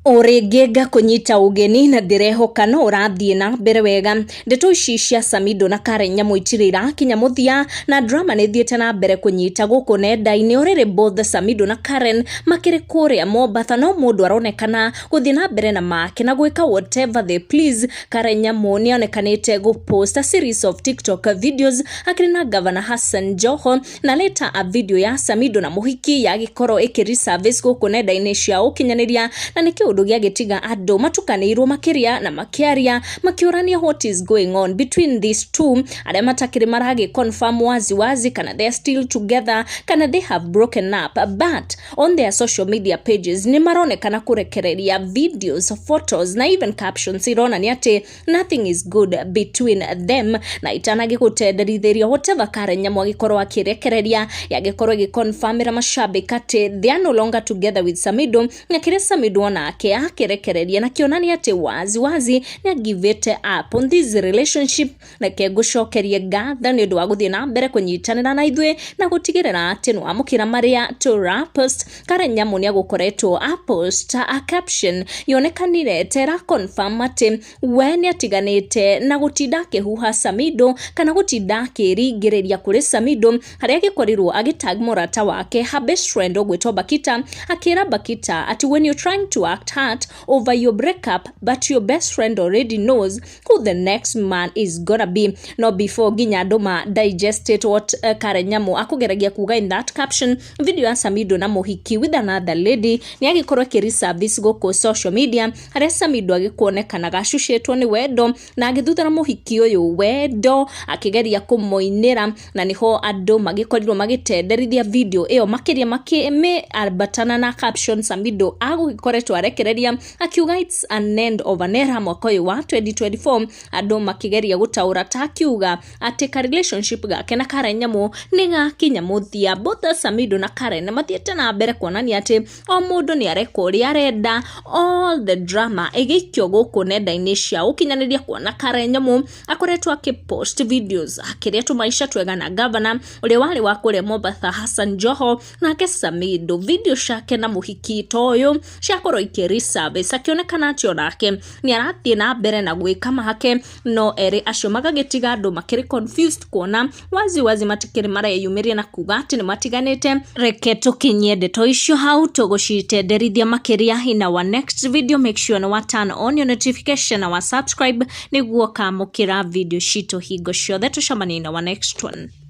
O rĩngĩ ngakũnyita ũgeni na ndĩrehoka no ũrathiĩ na mbere wega. Ndeto ici cia Samidoh na Karen Nyamu itirĩ irakinya mũthia na drama nĩ ithiĩte na mbere kũnyita gũkũ nenda-inĩ. Already both Samidoh na Karen makĩrĩ kũrĩa Mombatha no mũndũ aronekana gũthiĩ na mbere na make na gwĩka whatever they please. Karen Nyamu nĩ onekanĩte gũ post a series of TikTok videos akĩrĩ na Governor Hassan Joho, na later a video ya Samidoh na mũhiki yagĩkorwo ĩkĩ resurface gũkũ nenda-inĩ cia ũkinyanĩria, na nĩ kĩũndũ gĩagĩtiga andũ matukanĩirwo makĩria na makĩaria makĩũrania what is going on between these two, arĩa matakĩrĩ maragĩ confirm wazi wazi kana they are still together kana they have broken up. But on their social media pages nĩ maronekana kũrekereria videos, photos na even captions ironania atĩ nothing is good between them. Na itanagĩgũtenderithĩria whatever Karen Nyamu agĩkorwo akĩrekereria, yagĩkorwo ĩgĩconfirmĩra mashabiki atĩ they are no longer together with Samidoh, na kĩrĩa Samidoh onake akĩrekereria na kĩonania atĩ wazi wazi nĩ agivĩte up on this relationship. Reke ngũcokerie ngatho nĩ ũndũ wa gũthiĩ na mbere kũnyitanĩra na ithuĩ na gũtigĩrĩra atĩ nĩ wamũkĩra marĩa tũra post. Karen Nyamu nĩ agũkoretwo a post a caption yonekanire tera confirm atĩ we nĩ atiganĩte na gũtinda akĩhuha Samidoh kana gũtinda akĩringĩrĩria kũrĩ Samidoh, harĩa agĩkorirwo agĩtag mũrata wake, her best friend ũgwĩtwo Bakita, akĩra Bakita atĩ, "When you're trying to act hurt over your breakup but your best friend already knows who the next man is gonna be." No before nginya andũ ma digest it what Karen Nyamu akũgeragia kuga in that caption, video ya Samidoh na mũhiki with another lady nĩ agĩkorwo ĩkĩ resurface gũkũ social media, harĩa Samidoh agĩkuonekanaga acucĩtwo nĩ wendo na agĩthuthĩra mũhiki ũyũ wendo akĩgeria kũmũinĩra, na nĩho andũ magĩkorirwo magĩtenderithia video ĩyo makĩria makĩmĩambatana na caption Samidoh agũgĩkoretwo arekereria akiuga, "It's an end of an era." Mwaka ũyũ wa 2024 andũ makĩgeria gũtaũra ta akiuga atĩ ka relationship gake na Karen Nyamu nĩ gakinya mũthia. Both Samidoh na Karen mathiĩte na mbere kuonania atĩ o mũndũ nĩ areka ũrĩa arenda, all the drama ĩgĩikio gũkũ nenda-inĩ cia ũkinyanĩria, kuona Karen Nyamu akoretwo akĩpost videos akĩrĩa tũmaica twega na governor ũrĩa warĩ wa kũrĩa Mombatha, Hassan Joho. Nake Samidoh video ciake na mũhiki ta ũyũ ciakorwo ikĩ resurface akĩonekana atĩ onake nĩ arathiĩ na mbere na gwĩka make, no erĩ acio magagĩtiga andũ makĩrĩ confused kuona wazi wazi matikĩrĩ mareyumĩria na kuga atĩ nĩ matiganĩte. Reke tũkinyie ndeto icio hau, tũgũcitenderithia makĩria in our next video. Make sure nĩ wa turn on your notification na wa subscribe nĩguo kamũkĩra video citũ hingo ciothe. Tũcemanie in our next one.